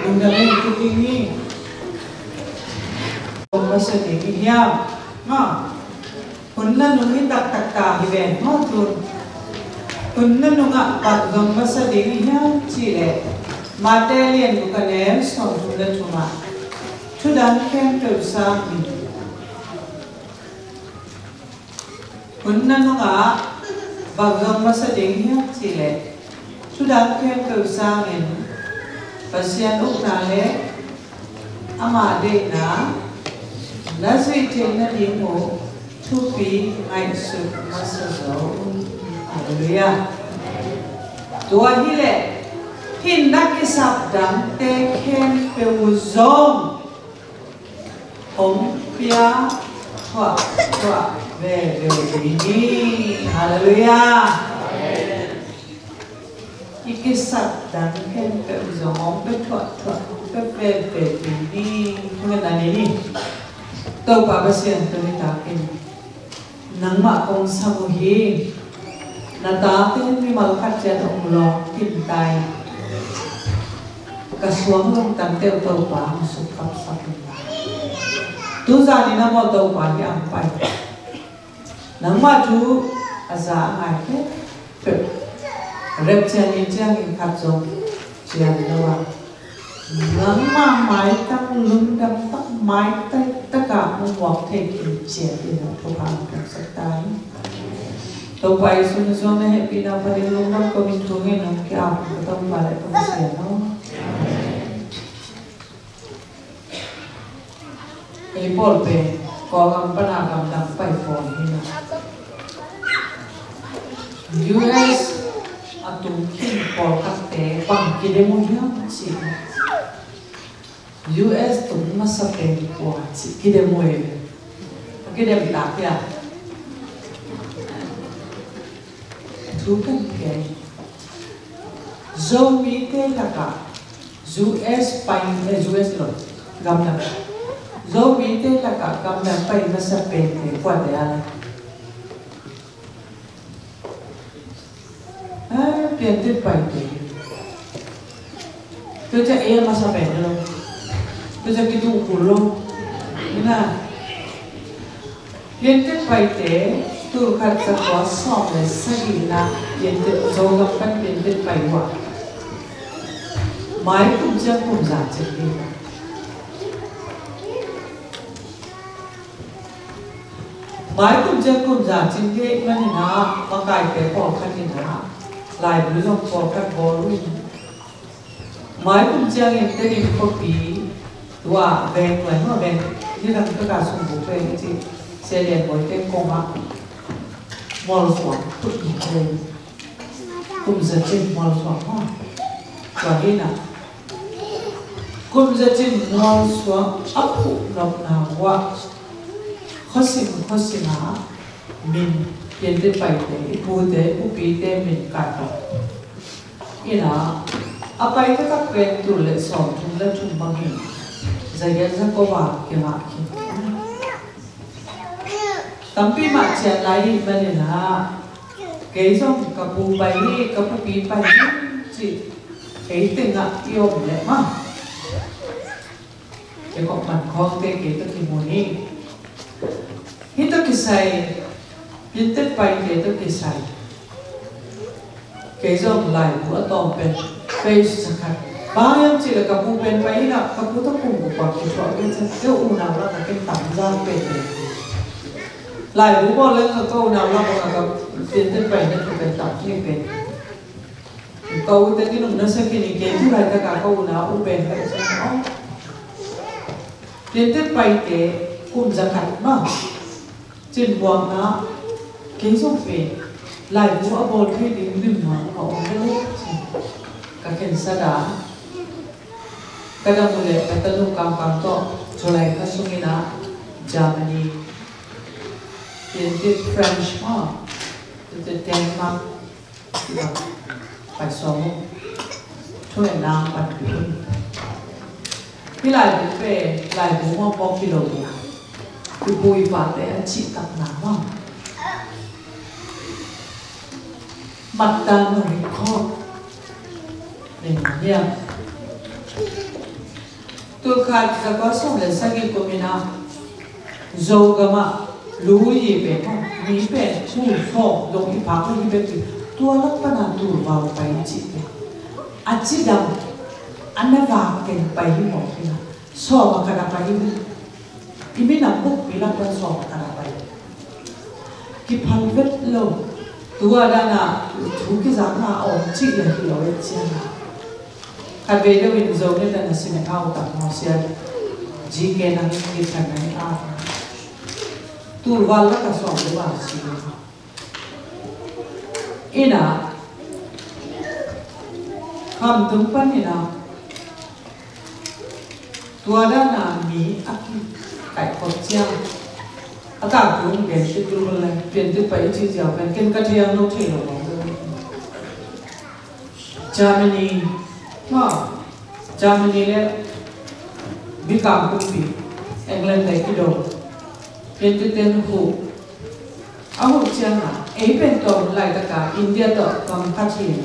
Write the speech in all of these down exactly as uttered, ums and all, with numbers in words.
Nang na leng tu ding hi. Kong masa ding hi hiam? Ma. Hun nanung hi taktak ta hi ven maw tun. Hun nanungah bang zong masa ding hiam cih leh Mate lian guk a neu sawmthum le thumah, thudang khempeuh sangin hun nanungah bang zong masa ding hiam cih leh thudang khempeuh sangin Pasian ukna le ama deihna na zuih theih nading uh thupi ngaihsut masa zo. Halleluiah. Tua hileh hih na kisap dangte khempeuh uh zong hong pia thuah thuah veve ding hi. Halleluiah. I kisap dang khempeuh zong hong pia thuah thuah, hong pia veve ding hi. Thungen a ni ni. Topa Pasian, tuni takin nangmah kong sam uh hi. Na tate mimal khat ciat hong lawng kintai, ka suang lungtang teuh Topa hong sukkhapsak in. Tuzan in a maw Topa hi ang pai. Nangmah thu a za a ngai peuhpeuh, rapture ni ciangin khat zong cian lo a, nangmah maitang lungdam tak, maitang taka hong muak thei kim ciat in a thupha hong piaksak ta hi. Topa Jesu na suang na hehpihna phat in lungdam ko in thu ngen hong ki-ap ka Topa le ka Pasian aw. Ei pawl pen Kawlgam pana gamdang pai pawl hi na. U S a tung khin pawlkhatte bang kidem uh hiam cih leh, U S tung masa pen kua cih kidem uh hi. A kidem tak hiam? Thu kan pia hi. Zomite lakah U S pai, eh, U S lo, gamdang. Zomite lakah gamdang pai masa pente kuate a lai? Eh, piantet paite. Tua ciang ei a masa pen lo. Tua ciang kitu kul lo. Ina. Piantet paite, tul khat za kua sawm le sagihna piantet, Zogam pan piantet pai uh a, Mai kum ciang kum za cing hi. Mai kum ciang kum za cing hi manin ah, makaite pawlkhat in ah laibu zong pawlkhat bawl uh in, mai kum ciangin Tedim khuapi tua veng, lai hua veng, ni dang taka sung bu veng i ci, Sia Lian Bawi te kong ah mualsuang phut hi. Kum za cin mualsuang maw? Tua hi na. Kum za cin mualsuang a phuh nopna uah khuasim khuasim ah min Piantit Paite, i pute, i pupite min kai kha. Ina a pai taktak pen tul le sawmthum le thum bang hi. Za giat za ko a kingah khin. Tampi mah cian lai hi manin ah, kei zong ka pu pai hi, ka pupi pai hi, ci ei tengah i om leh mah, kei kong man khawngte kei tawh kimu hi. Hih tawh kisai, Piantit Paite tawh kisai, kei zong laibu a tawm pen page za khat. Bang hiam cih leh ka pu pen pai in ah, ka pu tawh kum guk bang kithuah kei ciang, kei unau lak ah ken tam zak pen pen. Laibu bawl leng ah ka unau lak ah ka Piantit Paite thu pen tam hi pen. Ka ute kinung na sa khin hi, kei tu laitak ah ka unau u pen ka i ciang, aw, Piantit Paite kum za khat mah cin buakna, kei zong pen laibu a bawl thei ding limna ka om ve leh ci. Ka khensa dan, ka dam uh leh ka tanu Kangkang tawh July kha sungin ah Germany, Piantit French maw, Piantit Denmark, pai sawm uh. Thu en nang panpih un. Hih laibu pen laibu mawkmawk hi lo hi a, i pu i pate a cihtakna maw, mattan uh hi khawk. Nen hiam? Tul khat za kua sawm le sagih kum in ah Zogam ah lu i pen, mi pen tul sawm dong i phak hi bek hi. Tua lak pan a tul val pai i cih pen a cidam, a na vak ken pai hi mawk hi na. Sawm a khat a pai hi. I minam bukpi lak pan sawm a khat a pai. Kiphal vet lo. Tua dan a thu kizakna a om cih le hi lo et ciang a, khat vei deuh in Zo ne dan a simet hau tak mawh sia. G K nang in kithanna hi a, tul val lak a sawm le val si. Ina, Khamtung pan ina, tua dan a mi a kikaihkhop ciang, a taktung gen si tul le Piantit Pai i ci ziau pen ken ka thei ang, no thei lo bang. Germany, ha, Germany le Mikang kumpi, England le kido, Piantit ten huh. A huh ciang a, ei pen tua hun laitak a India tawh gam khat hi.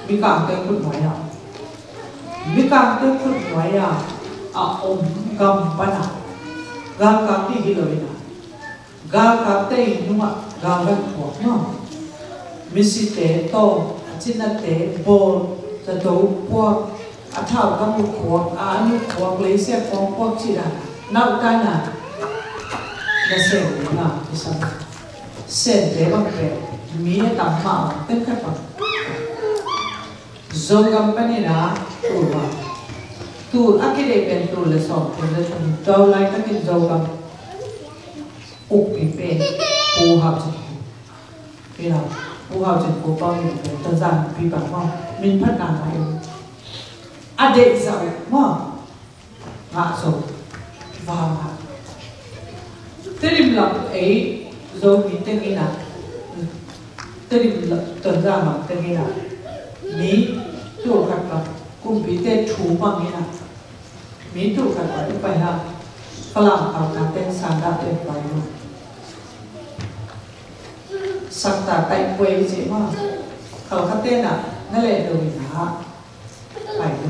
Mikangte khutnuai ah, Mikangte khutnuai ah a om gam pan a, galkapte hi lo in a, galkapte i nung ah galvan phuak maw, misite tawh, a cinate bawl, zato puak, a thau gam uh khuak, a an uh khuak, leisiak kawng khuak cih dan, nauhtan a nasem ding a kisam. Sente bang pen mi a tam mah, pen khat bang. Zogam panin a tul bang, tul a kideih pen tul le sawmthum le thum. Tua laitakin Zogam ukpi pen Pu Hau Cin Khup. Ina, Pu Hau Cin Khup bang in pen Tonzang pi bang maw, min phatna ngai in a deih zah uh maw, ngah zo, va ngah. Tedim lam ei Zomi teng in a, Tedim lam, Tonzang lam teng in a, mi tul khat bang, kumpite thu bang in a, mi tul khat bang i pai ha. Falam Khalkha ten, Sanda ten pai lo. Sakta taih puai i cih maw, Khalkha ten a na leh lo in a, pai lo.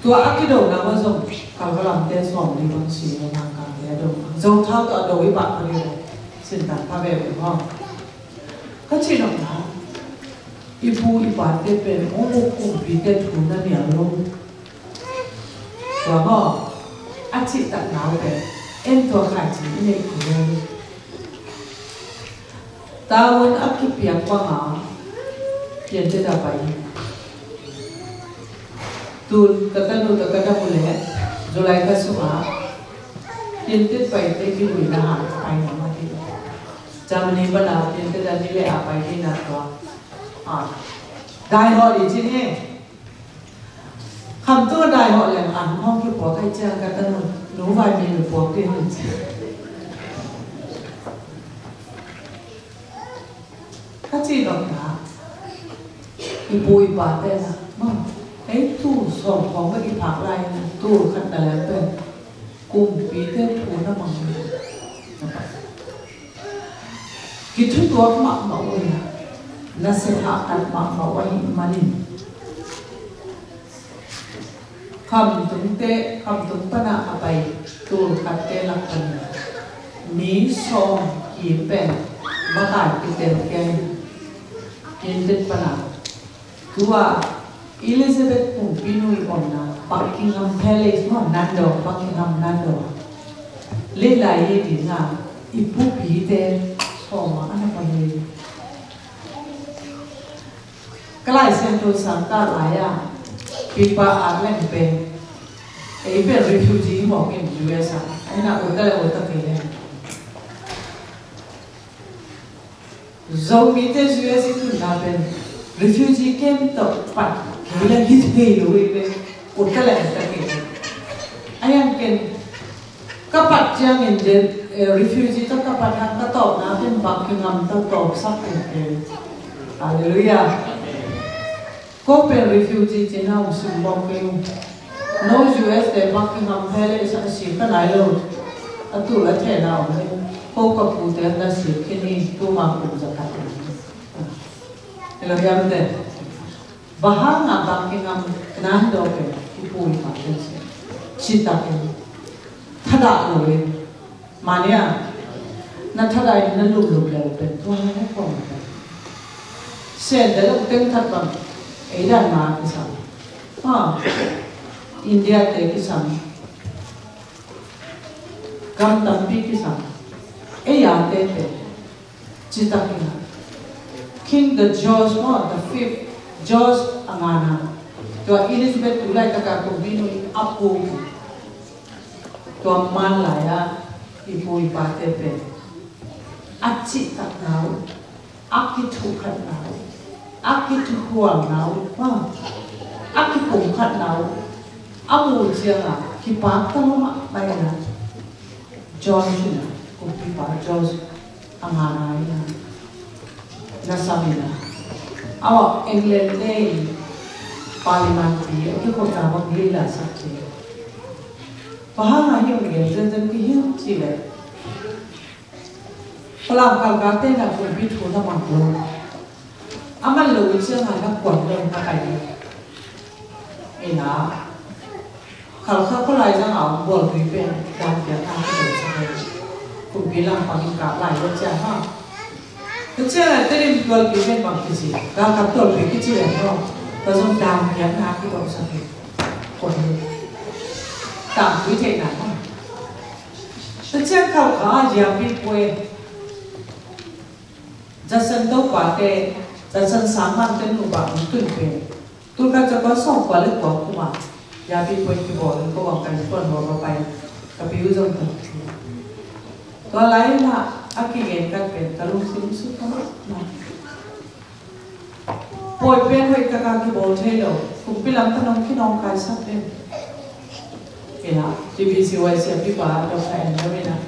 Tua a kidona mah zong Khalkha lamte sawmli bang si lo, Mangkangte a do. Zo thau tawh a do i pah pha ding lo. Sintan pha veve maw. Ka cih nopna, I pu i pate pen hong uk kumpite thu na nial lo. Tua maw, a cihtakna uh pen en tua khaici i neih kul lo. Tavuan a kipiak banga piantet a pai hi. Tun ka tanu tawh ka dam uh leh July kha sungah piantet paite kihuina hang a pai mah mah hi. Germany pana piantet a ni leh a pai hi na tua. Ah, dai hawh dih ci ni. Khamtung a dai hawh leng an hong kipuak ai ciang ka tanu, nu vai mi nu puak dih ni ci. Ka ci dok na, i pu i pate na, ma, ei tul sawm khawng ka i phak lai na, tul khat na leng pen kumpite thu na mang na. Kithutuak mahmah uh hi a, na sepha khat mahmah uh ahih manin. Khamtungte, khamtung pana a pai tul khatte lak panin mi sawm kim pen makai kitelkel hi. Piantet pana tua Elizabeth kumpinu i omna Buckingham Palace maw, Nando, Buckingham Nando. Leilai hi ding a i pupite sawm a na pai hi. Ka Lai Siangtho sang ka lai a, pipa a leng pen ei pen refugee mawk in U S a, ai na uta le uta kei le. Zomite U S i tunna pen refugee camp tawh pat kei le hi thei lo i pen uta le uta kei le. A yang ken ka pat ciangin den, eh, refugee tawh ka pat hang ka tawpna pen Buckingham tawh tawpsak pen kei. Halleluiah. Ko pen refugee cina hong sim bawk kei uh. No U S te Buckingham Palace a si ka nai lo. A tul a thehna om le. Ko ka pute na si kini tuma kum za khat. Hello, yam te. Bang hang a Buckingham Nando pen i pu i pa pen si. Citakin. Thadah lo in. Mania, na thadah in na lumlum lel pen tua na kong pen. Sen de lo teng that bang, ei dan ma kisam. Ha, India te kisam. Gam tampi kisam. Ei a te pen. Citakin a. King the George maw, the fifth, George a ngana. Tua Elizabeth tu laitaka kumpinu in a pu. Tua man lai-a i pu i pate pen a cihtakna uh, a kithukhatna uh, a kithuhualna uh, a kipumkhatna uh a muh ciangin kipakta mahmah in a, John in a, kumpipa John a ngana in a, na sam in a, a wak England te in Parliament pi a kikhopna bang lila sak ci. Bang hang a hiam gen zenzen ki hiam cih leh, Falam Kalkal te na kumpi thu na mang lo. A man lo i ciang a na kuan lo na kai lo. Ina Khalkha khualai zang a om bual tui pen dan piak na ki dong sak lo. Kumpi lam pang in kap lai lo ciang ha. Tua ciang a Tedim tualpi pen bang kici, galkap tualpi kici leng maw, tua zong dan piakna kidawhsak hi. Kua hi. Tangthu theihna maw. Tua ciang Khalkha a Ziapi Puai, Judson topate, Judson Sangmante nupa hong tun pen, tul khat za kua sawm kua le kua kum a Ziapi Puai kibawl in ko bang kai puan bawl va pai, ka pi uh zong tua. Tua lai in a kigen khat pen ka lungsim suk ka mah na. Puai pen hoih taka kibawl thei lo, kumpi lam pan hong kinawngkaisak den. Ina, T B C Y siapipa Doctor Andrew in a,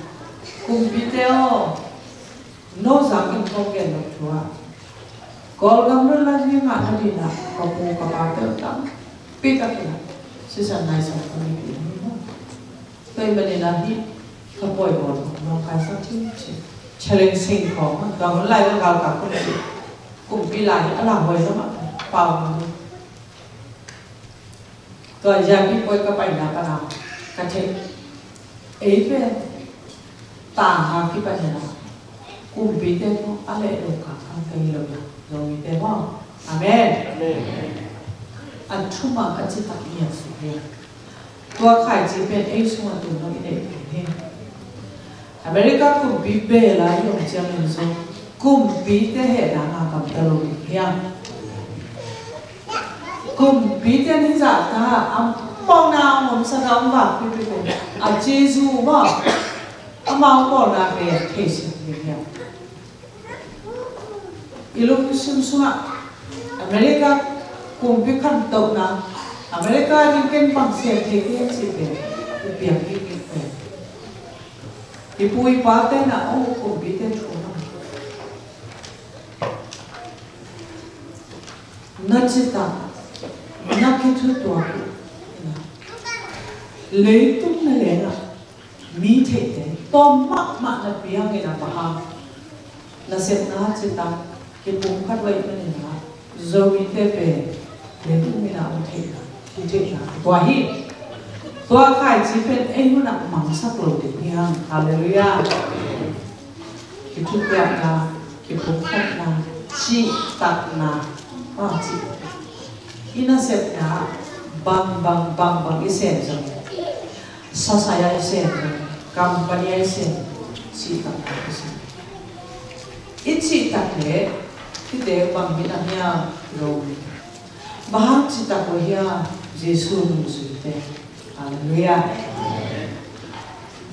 kumpite aw, no zangin kong gen lo thu a, Kawlgam lutla ding ngah nading a ka pu ka pate tampi tak in a sisan naisan ka mipite hi maw. Tua ahih manin a hih ka puai bawl nawngkaisak cin cin. Challenge sing khawng a, tua hun lai ka galkap kumpi, kumpi lai a langhuai lam a pau mah hi. Tua Ziapi Puai ka paina pan a ka theih, ei pen tang a kipan in a kumpite khawng a leh lo kangkang ka hi lo hi a, Zomite maw. Amen. Amen. A thumang a citak ngiat hi. Tua khaici pen ei sungah tung lo i neih hi. America kumpi bel a i om ciangin zong kumpite hehna ngah ngam ta lo ding hiam? Kumpite nih zahtak a bawlna a om sak a om vak pipi pen a Jesu maw, amau bawlna pen thei sak ding hiam? I lungsim sungah America kumpi khantohna, America ding ken bang sem thei ding cih pen i piak ding pen i pu i pate na, o, kumpite thu na, na citak, na kithutuak, leitung na lengah mi theihte tawm mahmah na piangin a paham nasepna citak kipumkhat uh ahih manin ah Zomite pen leitung in a om theihna, om theihna tua hi. Tua khaici pen ei hun ah mangsak lo ding hiam? Halleluiah. Kithutuakna, kipumkhatna, cihtakna, ah, cih i nasepna bang bang bang bang i sem zong, sasai a i sem zong, company a i sem, cihtakna i sem. I cihtak leh hihte bang hi na hiam? Lo. Bang hang cihtak uh hiam? Jesu nungzuite. Halleluiah.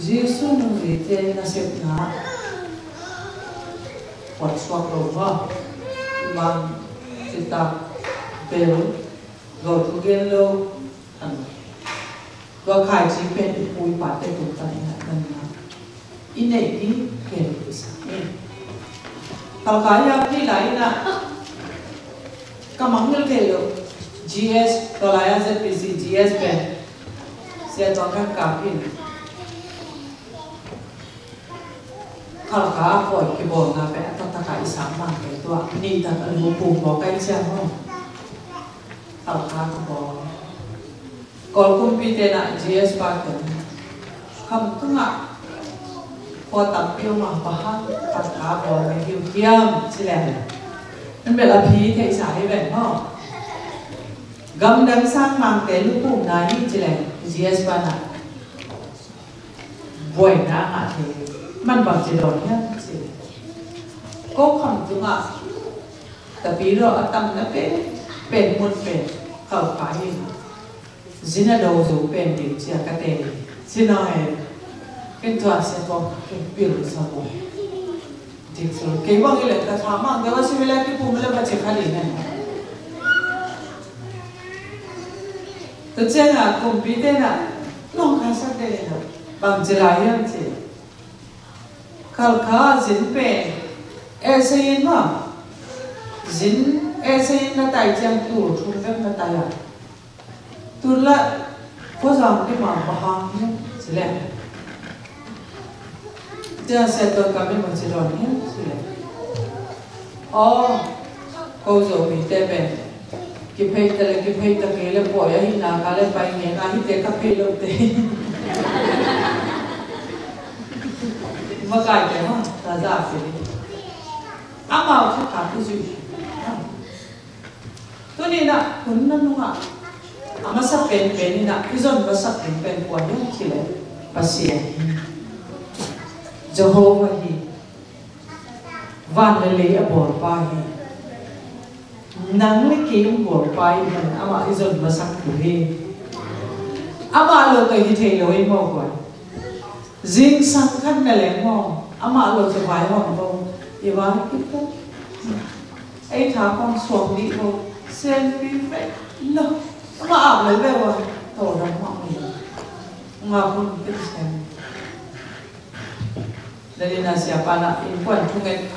Jesu nungzuite nasepna puatsuak lo maw? Bang citak bel, lo thu gen lo. Tua khaici pen i pu i pate tung pan i ngat man na i neih ding pen i sa. Khalkha i a pi lai na ka mangngilh thei lo. G S, tua lai a Z P C G S pen Sia Tuang Khang Kap in Khalkha a pawi kibawlna pen a taktak a i sang mangte tua nih tak a lu pum baw kai ciang maw. Khalkha kibawl. Kawl kumpite na G S pa ken Khamtung ah khua tampi om a, bang hang Khalkha bawl na hi uh hiam ci leng, an bel a phi theihsa hi ven maw. Gamdang sang mangte lupumna hi ci leng G S pa na buaina ngah thei, man bang ci dawn hiam ci leng, ko Khamtung ah tapi lo a tamna pen, pen mun pen Khalkha hi na. Zin a do zo pen ding cia ka te ding. Zin a he, ken tua se ko, ken pil sa ko. Dik so, kei bang i le ka tha mang, kei wa si mi le ki pum le ba che ka ding ne. Tua ciang a, kumpite na, nong kha sak de le na, bang ci lai hiam ci. Khalkha zin pen, e se in ma, zin e se in na tai ciang tul thum bek na tai a. Tul la, ko zang ki ma bang hang hiam ci le. Tia se to ka mi ma ci don hiam ci le. Aw, ko Zomite pen kiphei ta le, kiphei ta kei le, pawi ahihna ka le pai ngen a, hihte ka phei lote. Makaite hong taza kei. Amau kha ka kizui. Tuni in ah hun nanung ah a masa penpen in ah i zon masak ding pen kua hiam cih leh Pasian hi. Jehovah hi. Van le lei a bawlpa hi. Nang le kei hong bawlpa hi. Amah i zon masak uh hi. Amah lo tawh hi thei lo hi maw guai. Zingsang khat na leng maw, amah lo tawh vaihawm bo. I vai kik tawh ei tha kong suang dih bo. Senpi vek lo. Amah ap lo ve ua. Tawldam mah mi. Nga hun kik sen. Lalina siapa na innkuan thunget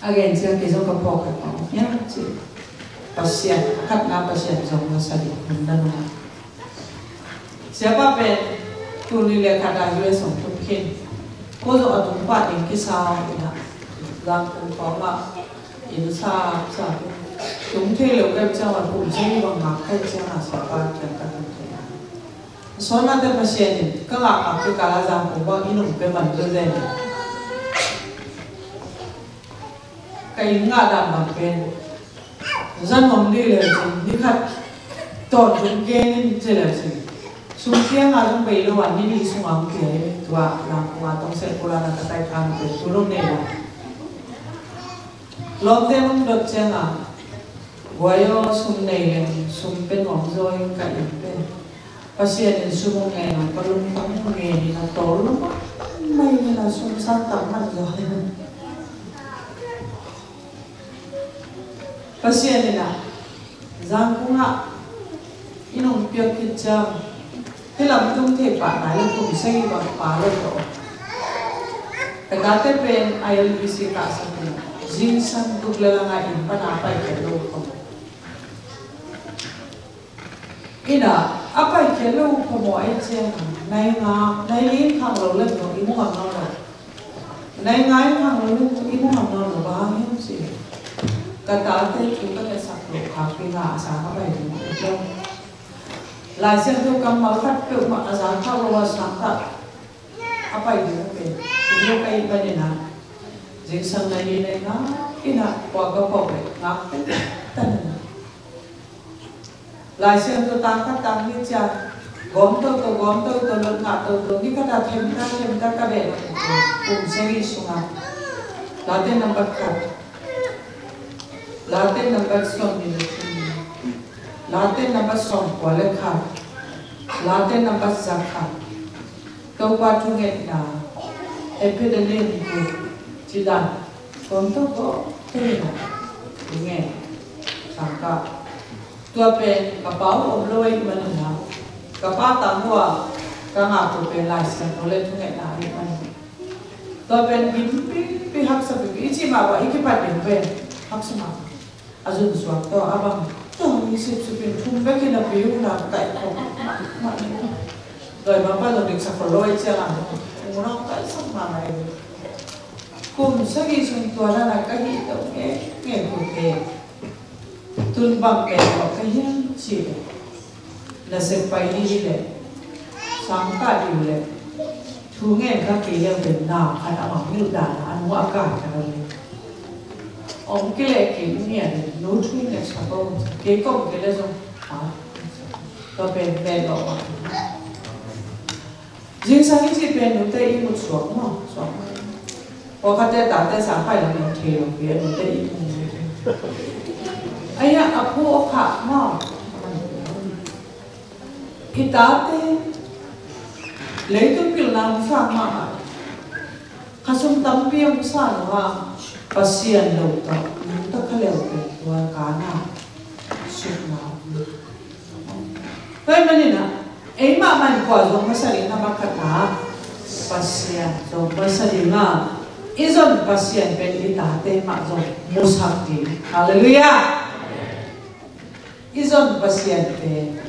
a gen ciang kei zong ka phawk khat a om hiam cih. Pasian, a khatna Pasian zong na sa ding hun na nung a. Siapa pen tuni le khat a U S hong tung khin. Ko zong a tung pah ding kisam in a, Zangkong khawng ah inn sa sa tung thei lo kei ciang a, kum sawmnih bang ngak kei ciang a siapa kiang ka tung thei a. Sawnna te Pasian in ka ngakngak kikal a Zangkong bang inn hong pia man zaw zen. Ka inn ngah dan bang pen Zan om dih le cin, ni khat tawntung gen in ci le cin, sum kianga zong bei lo a, ni nih sungah hong pia hi. Tua Zangkong a Tongset Pulana ka taikhan pen tu lo nei la. Lawmte hong dot cianga, guai aw, sum nei leng sum pen om zaw in ka in pen, Pasian in sum hong ngen a, ka lungtang hong ngen in a, tawl lo mah mai in a, sum sang tam man zaw. Pasian in a, Zangkong ah inn hong piak khit ciang, hih lam tung thei pah nai le kum sagih bang pha lo tawh, ka tate pen I L B C kahsak in a, zingsang tuk le lang a inn pan a paikhiat lo khawm. Inn ah a paikhiat lo khawm aw, ahih ciangin nai nga, nai li in khang lo leng zong i mu ngam nawn lo. Nai nga in khang lo leng zong i mu ngam nawn lo, bang hang hiam cih leh ka tate thu ka ngetsak loh khak ding a, a sang a pai ding a om lo. Lai Siangtho kammal khat peuhmah a zang khak lo a, sang khat a pai ding a pen, tua ka hih manin a, zingsang nai li nai nga in a, kua ka pawh leh ngak tantan in a. Lai Siangtho tang khat tang nih ciang, gawm toto, gawm toto, lot ngah toto, ni khat a themta, themta ka beh lo, kum sagih sungah. Late nambat khat, Late nambat sawmnih le thum, Late nambat sawmkua le khat, Late nambat za khat. Topa thungetna, epidemic, ci dan, gawm toto, themta, thungen, sang khat. Tua pen ka pa uh om lo ahih manin a, ka pa tang uh a ka ngak uh pen Lai Siangtho le thungetna ahih manin, tua pen gim pipi, haksa pipi, i cih mah bang i kipat ding pen haksa mah. A zun suak tawh a bang tawh i sipsip in thum bek in a pi uh na, kaih khawh mahmah ni. Dawi mah pa zong diksak khol lo ahih ciangin, ung na kaihsak mahmah ei. Kum sagih sung tua dan a ka hih to ngei ngei kul te. Tun bang pen tawh ka hiam cih leh, nasep pai ding hi leh, sang kah ding leh, thu ngen kha kei leh pen na khat a mang hilh dan a, a nu a kai kha lo leh, om kei leh kei nu ngiat leh, nu thu ngen sa ko, kei kom kei leh zong, a, tua pen pen lo mah. Zingsang i cih pen nute ihmut suak maw, suak maw. Pawlkhatte tate sang pai lam in thei lo pi a, nute ihmut. Aia, a phu a khah maw. I tate leitung pilna hong sang mahmah. Khasum tampi hong sang lo a, Pasian lo tawh nungta kha leu pen tua kana sukna. Tua ahih manin a, eimah mah in kua zong masa ding, na mah khat na, Pasian zong masa ding a, i zon Pasian pen i tate mah zong musak ding. Halleluiah. I zon Pasian pen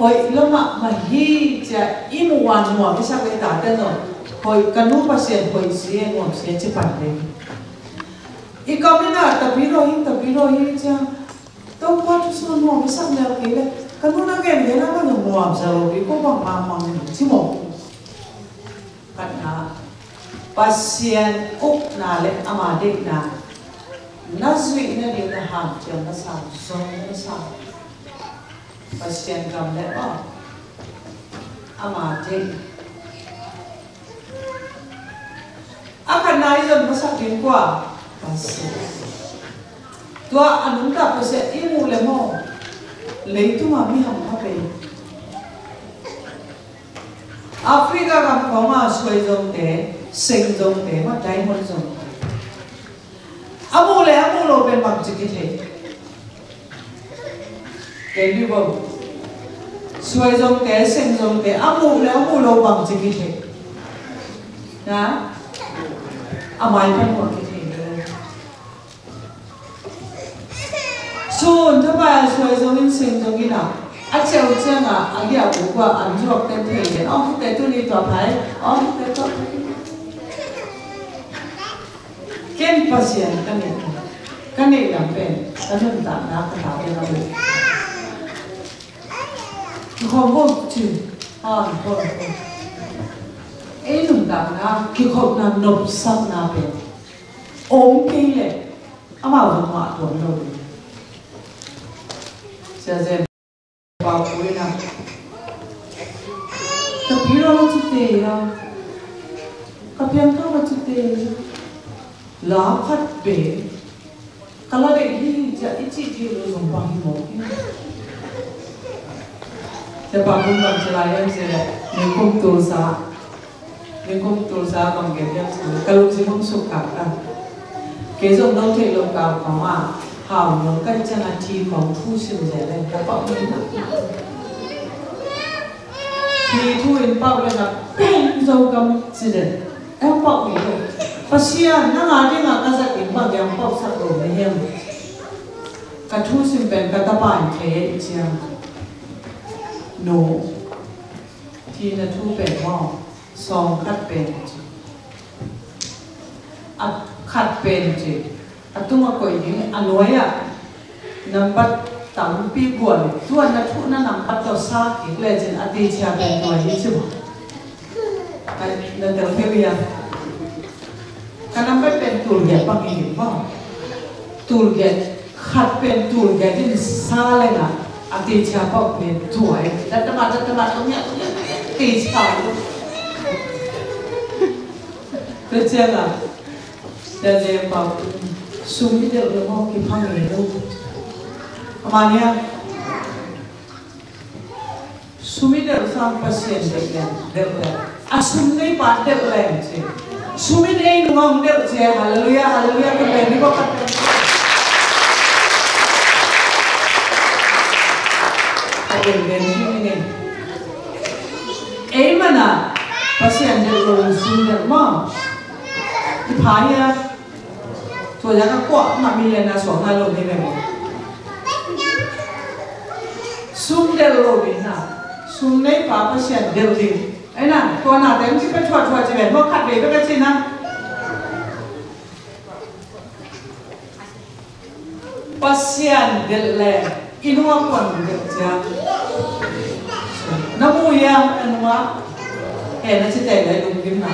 hoih lua mahmah hi ci-a i muh a nuam i sak leh, i tate zong hoih, ka nu Pasian hoih si e, nuam si e ci pan ding. I kam in a, tapi lo hi, tapi lo hi ci-a, Topa thu sung nuam i sak lel kei leh, ka nu na gen gen a, ka nu nuam sa lo hi, ko bang mahmah ci maw. Khatna, Pasian ukna le ama deihna na zuih nading na hanciam masa, zong masa. Pasian gam le aw, ama deih. A khatna i zon masak ding kua? Pasian. Tua a nungta Pasian i muh le maw, leitungah mi hamkha pei. Africa gam khawngah suai zongte, seng zongte, mah diamond zongte. A muh le a muh lo pen bangci kithei? Ken bi bo. Suai zongte, seng zongte, a muh le a muh lo bangci kithei? Na? A mai pan muh kithei. Sun thapai a suai zongin, seng zongin a, a ceu ciangah a giah uk ua an zuak ten thei den. Aw, hite tuni tua phai. Aw, hite tua phai. Ken Pasian ka neih, ka neih lam pen ka nuntakna ka tate na uh. Kikhop uh ci. Aw, kikhop uh. Ei nuntakna kikhopna nopsakna pen om kei leh amau zong mah tuan lo ding. Sia Zen Pau Pu in ah, ka pilo la cite a, ka piangthak la cite a, la khat be ka la deih hi, ci-a i cih ding lo zong bang hi mawk hi. Sia Pau Pu in bang ci lai hiam cih leh, nikum tulsa, nikum tulsa bang gen hiam cih leh, ka lungsim hong suk kak ta. Kei zong no theih lo kau khawng ah, hau lo ka hih ciangin a thi khawng thu sim zel leng ka pau mi na. Thi thu in pau leng a peng Zogam ci den. Eng pau mi lo. Pasian, nang a ding a ka zat ding bang hiam pau sak lo na hiam. Ka thu sim pen ka tapa in thei e i ciang. No. Thi na thu pen maw? Sawm khat pen ci. A khat pen ci. A tung a koih ding a nuai ah nambat tampi bual. Tua na thu na nambat tawh sa kik lecin a teichia pen nuai hi ci maw? Ai, na tel kei uh hiam? Ka nambat pen tul giat bang hi ding maw? Tul giat, khat pen tul giat in sa leng a, a teichia pau pen tua e. Datama, datama, tung ya, tung ya, teichia lo. Tua ciang a, Sia Zen Pau Pu, sum i delh lo maw, kiphang ngei lo. A mah nia, sum i delh sang Pasian delh leng, delh leng. A sum neipa delh leng ci. Sum in ei nung hong delh ci. Halleluiah, halleluiah, ka pen ni ko ka pen. Ka pen pen ni ni. Ei mana, Pasian delh lo sum delh maw. I pha hia. Tua ya ka kuah mah mi le na suak ngai lo ni ve maw. Sum delh lo ni na. Sum neipa Pasian delh ding. Ai na, tua na teng ci pe thuah thuah ci ve maw, khat vei pe ka ci na. Pasian delh le i nungak kuan delh cia. Na mu ia a nungak. He na ci teng le lungdimna.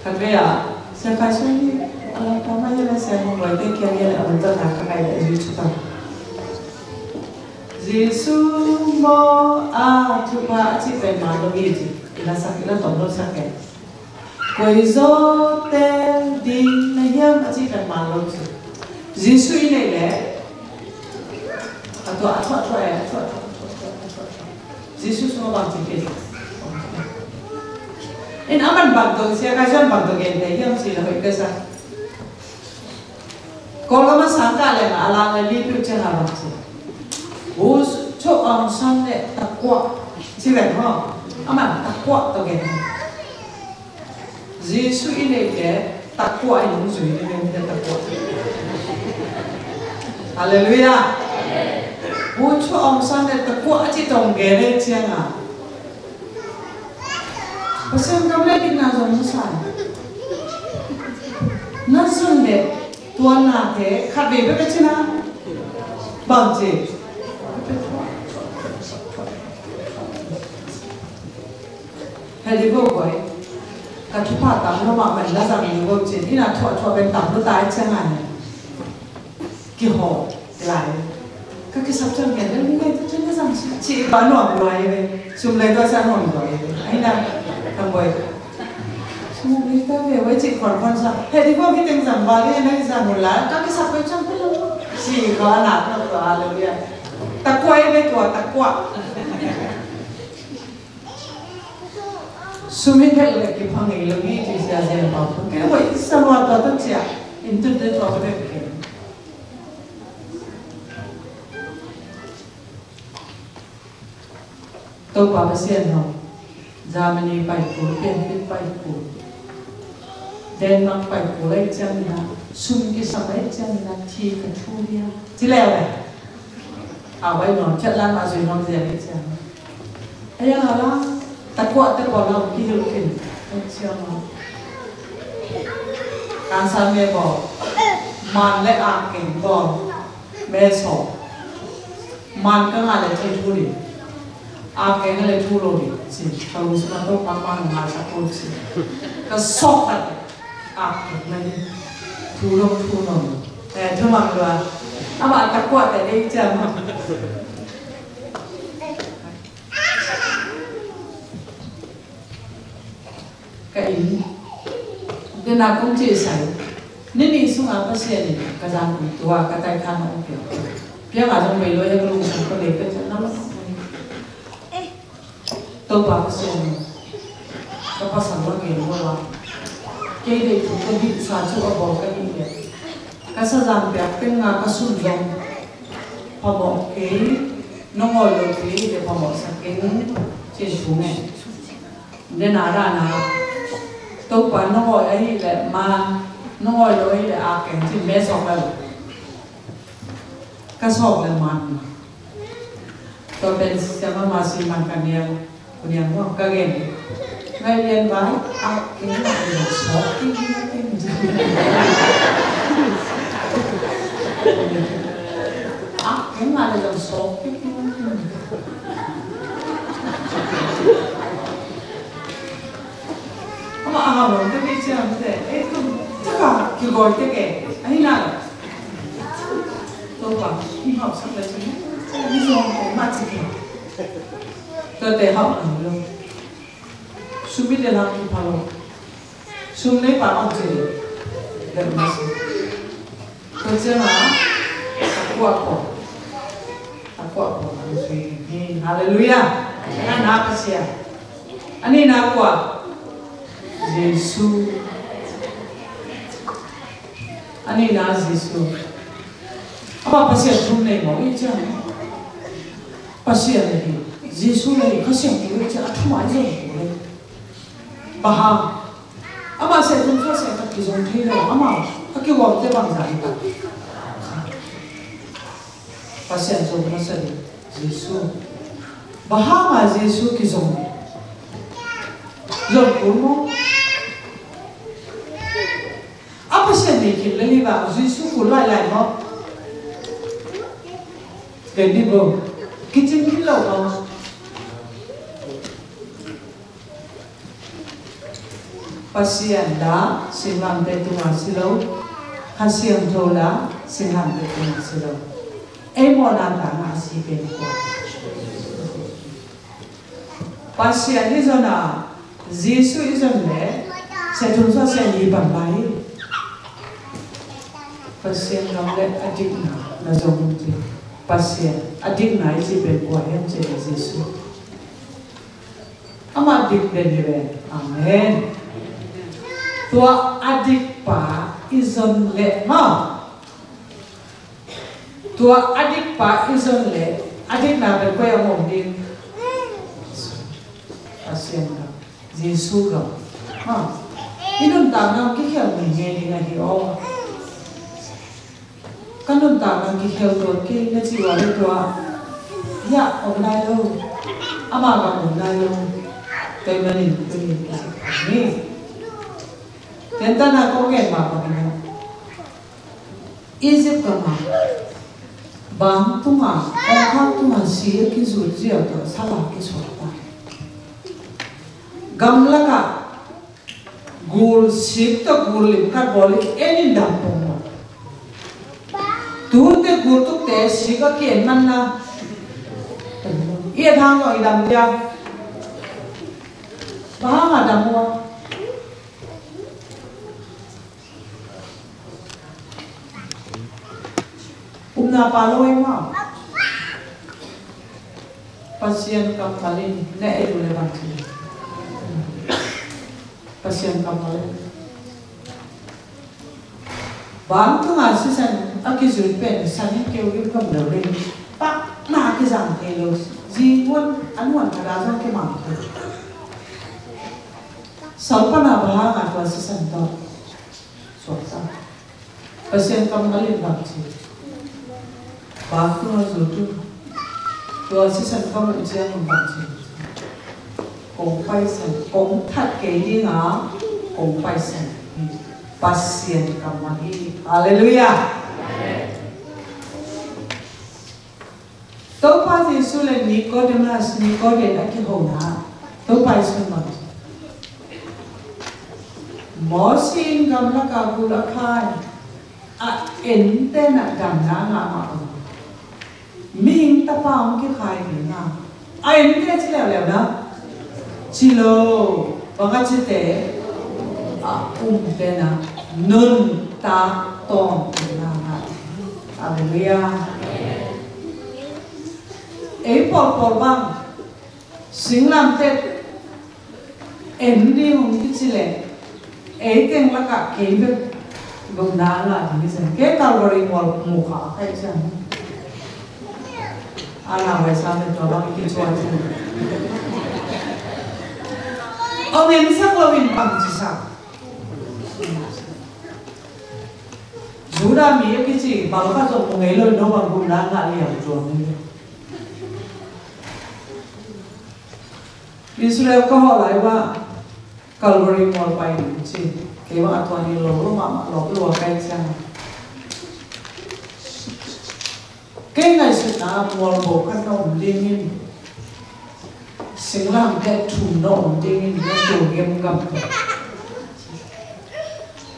Khat vei ah Sia Khai Suan hi a, a lang pawh mah hi le Sia Hong Loi te kia hi le a lang zat na ka ngai le a zui cu ta. Jesu maw a thupha a cih pen man lo hi ci. I la sak, i la tom lo sak e. Koi zaw tel ding na hiam a cih pen man lo ci. Jesu i neih leh a tuah, a tuah, a tuah, a tuah, a tuah, a tuah, a tuah, a tuah. Jesu sungah bang ci kei. In a man bang tawh, Sia Khai Suan bang tawh gen te hiam ci le hoih ka sa. Kawlgam a sang kah leng a, a lang le li piu ciang a bang ci. Bogyoke, Aung San le takuah ci ven maw. A man takuah tawh gen. Jesu i neih te takuah in hong zui ding, i neih te takuah. Halleluiah. Bogyoke, Aung San le takuah a ci tawh gen e ciang a, Pasian gam le dikna zong hong sa. Na zun le tua na te khat vei bek a ci na. Bang ci. Hei di bo boy. Ka thupha tam lo mahmah in la zang di bo cin. Ina thuah thuah pen tam lo ta i ciang a ni. Kiho lai. Ka kisap ciang gen le ni ngai tu cin la zang ci, ci ba nuam luai ve. Sum lai tua sa nuam luai ve. Ai na, tam boy. Sum lai tua ve, wai ci khon khon sa. Hei di bo ki teng zang ba le na zang la. Ka kisap pen ciang pen lo. Ci ko na ko, halleluiah. Takuah ve tua, takuah. Sum i delh leh kiphang ngei lo hi ci Sia Zen Pau Pu. Kei hoih sa lua tua tawh ciah in tun te tua ka bek kei. Topa Pasian haw, Germany pai kul, Pianpit pai kul, Denmark pai kul, lai ciang ina sum kisam, lai ciang ina thi ka thu dia ci leu le. A bai nuam ciat lan mah zui nuam zia ni ciang. A yang a la takuah te bawl a om kihilh khin. A ciang a kansan me bawl, man le a keng bawl, me saw, man ka ngah le thei thu ding, a keng le thu lo ding ci. Ka lungsim a Topa man ngah sak ko ci. Ka sawk khat. Ak kik mai ni. Thu dong thu nong. Eh, thu mang lua. Amah tak kuah teh dei ciang. Ka inn. Dena kong cih sai. Ni nih sungah Pasian in ka zan tua ka taikhan a ong piak. Piang a zong bei lua ya ka lung ka lei ka ciang na lo. Topa Pasian, ka pasal la gen lo a, kei deih thu ka hihsa thu a bawl ka hih leh, ka sazan piak teng a ka sum zong phamawh kei, nong awi lo kei leh phamawhsak kei, ci-in thu ngen. Dena dana, Topa nong awi ahih leh man, nong awi lo ahih leh ak keng ci-in me sawk la lo. Ka sawk le man. Tua pen siama masi man ka niang, ku niang maw, ka gen. Ngai lian bai, ak keng a le zong sawk kik kik a keng. Ak keng a le zong sawk kik kik a keng. Amah a hau lo, ka kei ciang te, eh, tum, caka, kigawi te ke, ahi na lo. Topa, i hausak le cin, i zong ko ma ci ke. Tua te hau lo. Sum i te lam ki pha lo. Sum nei pa ong ci. Del ma si. Tua ciang a, a kuah ko. A kuah ko, a kuah ko. Hallelujah. Ka na Pasian. A nihna kua? Jesu. A nihna Jesu. Amah Pasian thu nei mawk i ciang. Pasian le hi. Jesu le hi. Kha Siangtho le hi ciang. A thu mah i zong hi le. Bang hang. Amah Siangtho thu a Siangtho khat kizong thei lo. Amah. A kiwam te bang zah hi ta. Pasian zong masa ding Jesu. Bang hanga Jesu kizong? Zong kul maw? A Pasian nei khin lel hi bang Jesu kul lailai maw? Ken dih bo. Kicing khin lo maw? Pasian la singlamteh tungah si lo, Kha Siangtho la singlamteh tungah si lo. Ei mawhna tangah a si pen kua? Pasian i zon a, Jesu i zon le, Siangtho Siangtho i pan lai. Pasian gam le a dikna na zong ci. Pasian a dikna i ci pen kua hiam ci le Jesu. Amah dik den hi ve. Amen. Tua a dik pa i zon leh maw. Tua a dik pa i zon leh a dikna pen koi a om ding? Pasian gam. Jesu gam. Maw. I nuntakna kikhel ngei ngei ding ahi aw. Ka nuntakna kikhel tuan kei na cih uh a, tua hiah om nai lo, amah bang om nai lo. Tua ahih manin tuni ka cih ni. Tua tanah kong gen mah bangin Egypt gam ah bang tungah, kongkhak tungah si a kizut ziau tawh sal a kisuak ta. Gamlak ah gul sik tawh gul lim khat bawl in en in dam pong lo. Tuhunte gul tukte sik a ki-en man la, i et hang lo i dam dia. Bang hang a dam uh a? Upna pha lo ei maw. Pasian kammal in na et uh leh bang ci? Pasian kammal in. Bang tungah sisan a kizui pen san in keu lim gam lo in, pakna a kizang thei lo. Zi nuan a nuan khat a zong kimang thei. Sal pan a bang hang a tua sisan tawh suakta. Pasian kammal in bang ci? Bang tungah zut un. Tua sisan ka muh ciangin bang ci? Kong paisan, kong that kei ding a, kong paisan. Pasian kammal hi. Halleluiah. Topa Jesu le Nikodemus, Nikodem a kihona, Topa Jesu in bang ci? Mosi in gamlak a gul a khai a, en tenah damna ngah mah bang, mihing Tapa hong kikhai ding a, a en te ci leuleu na, ci lo, bang a cite, a um tenah nuntak tawntung na ngah. Halleluiah. Ei pawlpawl bang singlamteh en ding hong kici leh, ei teng lakah kei bek bawlna a ngah ding hi ciang, kei Calvary mual mu kha ka hih ciang, a na vai sa me tua bang kicuan ciang, hong ensak loin bang ci sa. Judah mi a kici bang khat zong mu ngei lo, no bang bawlna a ngah liang tuan hi. Israel ka hawh lai uh ah Calvary mual pai ding ci. Kei bang a tuan hi lo lo mahmah, lawp lua ka hih ciang, kei ngaihsutna mual bo khat na om ding in, singlamteh thum na om ding in, na tul gemgam tawh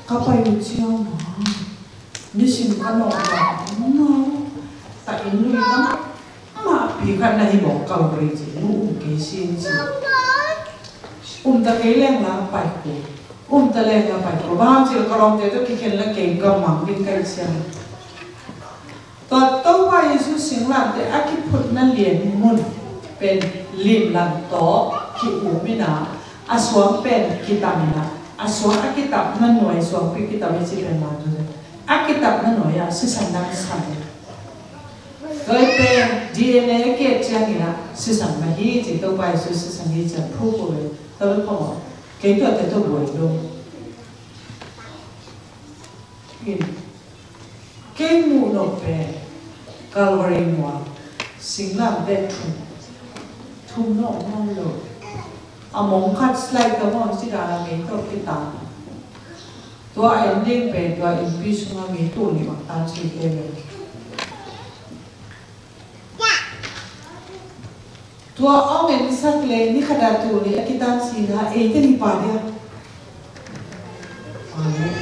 ka pai uh ciang, nisim ka nawh mah, no, ta in lui lam mahpi khat na hi mawk, Calvary ci, nu um kei sin ci. Um ta kei leng la pai kul, um ta leng la pai kul. Bang hang ci leh ka lawmte tawh kikhen la kei ka mang ding ka hih ciang, tua Topa Jesu singlamteh a kiphutna lian mun pen limlang tawh ki-um in a, a suang pen kitam in a, a suang a kitapna nuai, suangpi kitam i cih pen mah tu, a kitapna nuai ah sisan dang sang. Tua i pen D N A a ki-et ciangin ah sisan mah hi ci, Topa Jesu sisan hi ci a phuk uh ve. Tua bek mah, kei tuate tawh buai lo. In, kei muh nop pen Calvary mual singlamteh thum, thum nawh nawn lo. A mong khat slide ka mong si dan a ngei tawh kitan. Tua en ding pen tua innpi sungah ngei tul nih bang tan ci kei ve. Tua hong ensak leh ni khat a tul nih a kitan si na, ei teng i pa dia. Amen.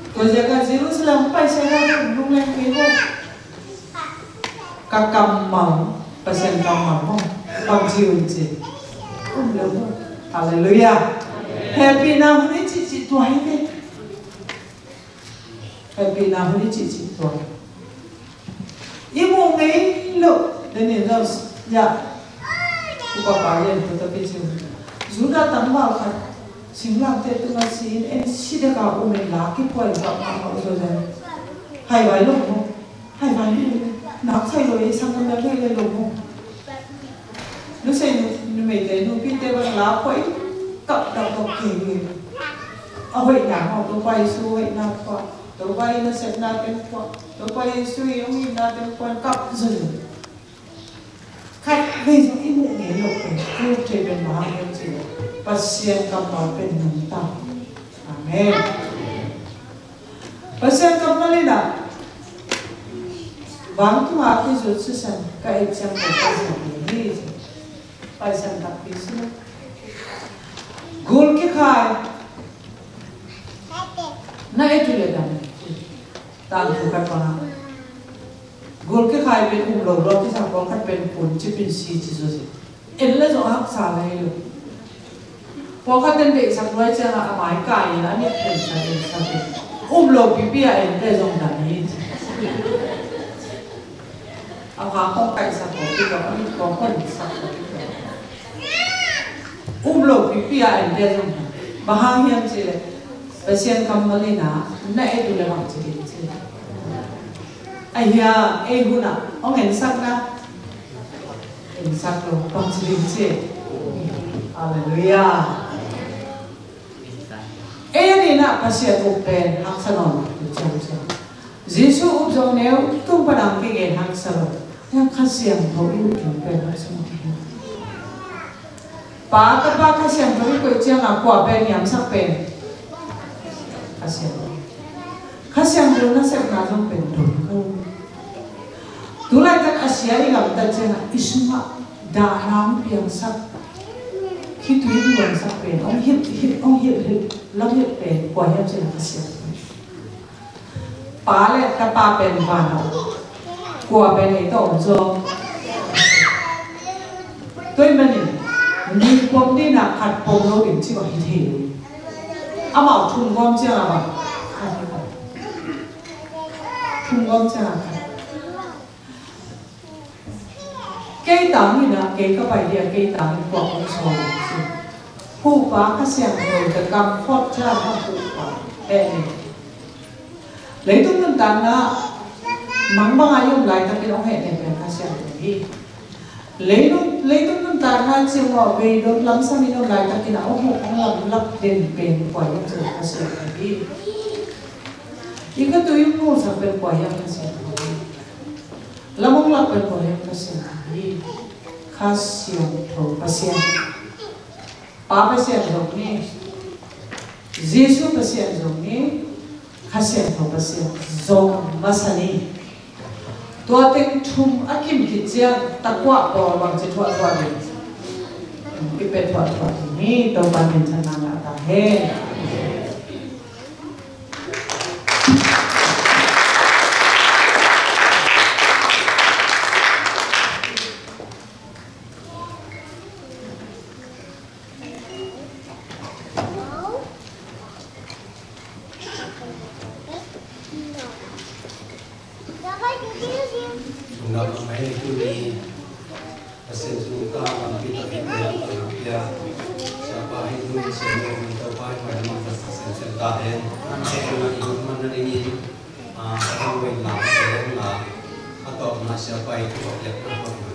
Tua ziak a Jerusalem pai sia na lungleng kei bo. Ka kammal, Pasian kammal maw, bang ci un ci. Um lo maw. Halleluiah. Hehpihna hun i cihcih tua hi ve. Hehpihna hun i cihcih tua. I muh ngei loh, Daniel Jones, ya. Upa pa lian tua tapi ci. Judah tangval khat singlamteh tungah si in, en si dek a um in la kipuai kap mahmah uh zaw zaw. Haivai lo maw. Haivai lo. Nak sai lo, ei sang kan lo, lo maw. Nusei nu, numeite, nupite bang la phuah in, kap dapdap kei hi. A hoihna hong, Topa Jesu hoihna phuah, Topa i nasepna teng phuah, Topa Jesu i hong itna teng phuah, kap zui. Khat vei zong i muh ngei loh pen, i muh thei pen bang hang hiam cih leh Pasian kammal pen nuntak. Amen. Pasian kammal in ah, vantungah a kizut sisan ka et ciang ko Pasian hi hi. Paisan takpi si lo. Gul kikhai na et uh leh dam. Tangthu khat bang ah gul kikhai pen um lo lo, kisa pawlkhat pen puncip in si ci zaw si. En le zong a haksa lai lo. Pawlkhat ten deihsak luai ciangah a mai kai in a mit en sak en sak in, um lo pipi a en le zong dam hi ci. A kha kong kaihsak ko pi ko, a mit kong honsak ko pi ko. Um lo pipi a en le zong dam. Bang hang hiam cih leh Pasian kammal in ah na et uh leh bang ci ding ci. Ahia, ei hun ah hong ensak na, ensak lo, bang ci ding ci. Halleluiah. Ei a ding ah Pasian up pen haksa nawn lo, tu ciang ciang. Jesu up zong neu tung pan a kigen haksa lo. Hia Kha Siangtho i up zong pen haksa nawn lo. Pa, Tapa, Kha Siangtho i koih ciangah kua pen niamsak pen? Kha Siangtho. Kha Siangtho nasepna zong pen dong ko. Tulaitak a sia i gamtat ciangah i sungah dahna hong piangsak Khitui in luangsak pen, hong hilh, hilh, hong hilh, hilh, lam hilh pen kua hiam cih leh Kha Siangtho. Pa leh Tapa pen vanah om, kua pen ei tawh om zaw? Tua ahih manin ningkuang ding in khat pom lo ding cih bang hi thei lo. Amau thumgawm ciangin bang khat hi bang. Thumgawm ciangin khat. Kei tangin ah, kei ka pai ding a, kei tangin kua hong sawl ding ci. Huhpa Kha Siangtho, the comforter, Huhpa. Eh, eh. Leitung nuntakna mangbang a i om laitakin hong hehnem pen Kha Siangtho hi. Leitung, leitung nuntakna ciang a beidong lamsang in om laitakin a hong hong lamlak den pen kua hiam cih leh Kha Siangtho hi. I khitui hong luangsak pen kua hiam? Kha Siangtho hi. Lam hong lak pen kua hiam? Kha Siangtho hi. Kha Siangtho Pasian. Pa Pasian zong hi, Jesu Pasian zong hi, Kha Siangtho Pasian zong masa ni. Tua teng thum a kim khit ciang takuah pawl bangci thuahthuah ding, i pia thuahthuah ding hi. Topa minthanna ngah ta hen. Lungdam mahmah hi. Tuni Pasian zong ka lampi tawh i pia, i pia. Siapa hi tuni Pasian zong i Topa i pai lamang Pasian sian ta hen. Siapa i hong man na dingin, ah, ka hong wei lam sian la. A tawpna Siapa i tawh piak na tawpna.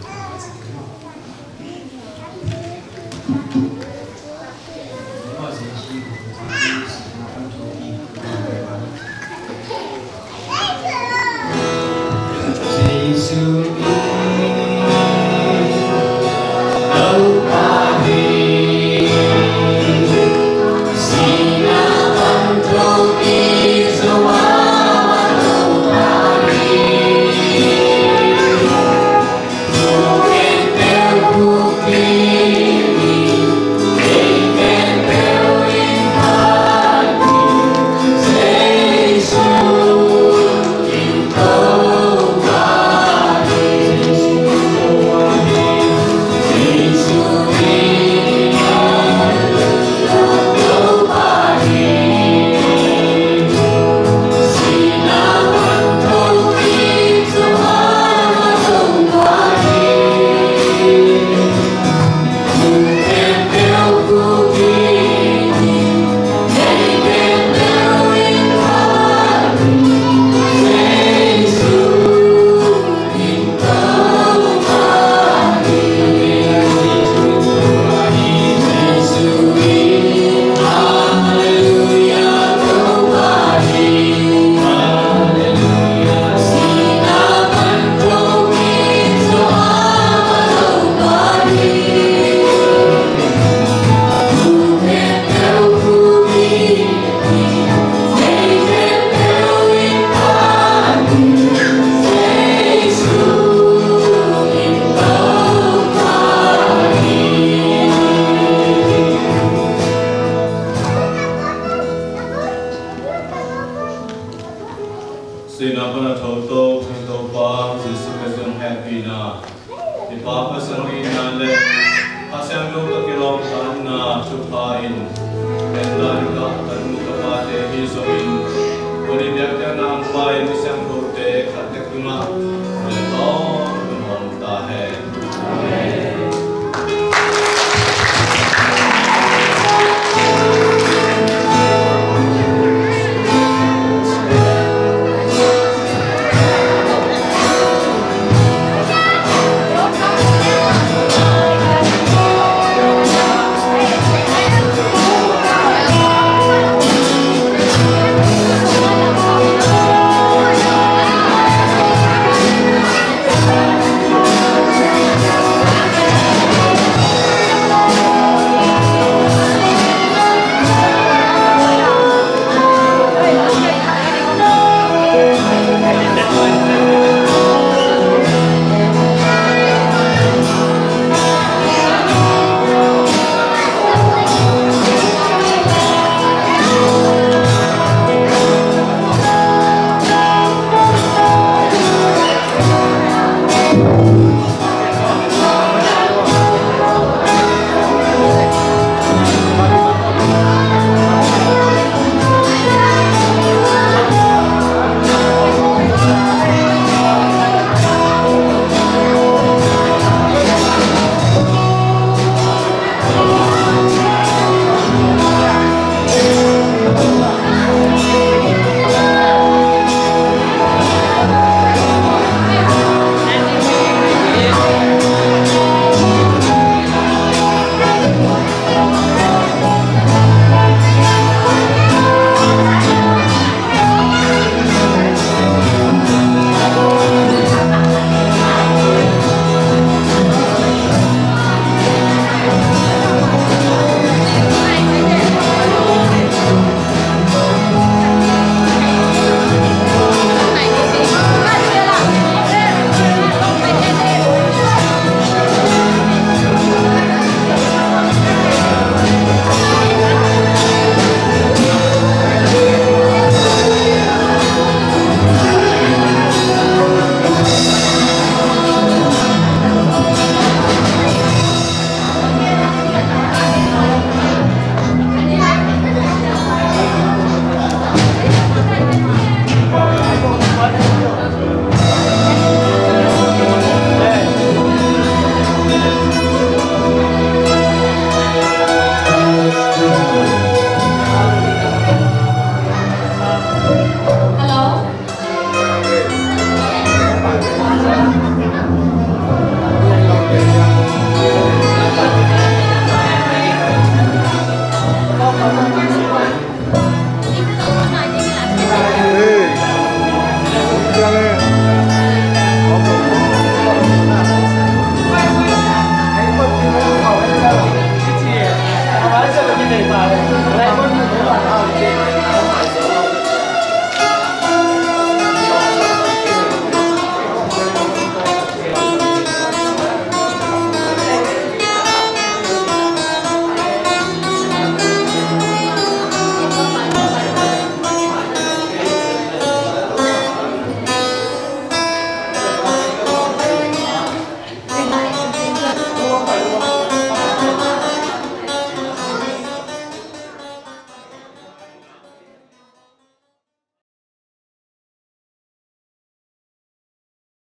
Sihna pan a thoto i Topa Jesu Khrist hehpihna, i Pa Pasian itna le Kha Siangtho tawh kilawmtatna thupha in, ken dan ka, ka nu ka pate hi zongin, tuni biakpiakna hong pai mi siangthote khat tek tungah, le tawm tung hong ta hen.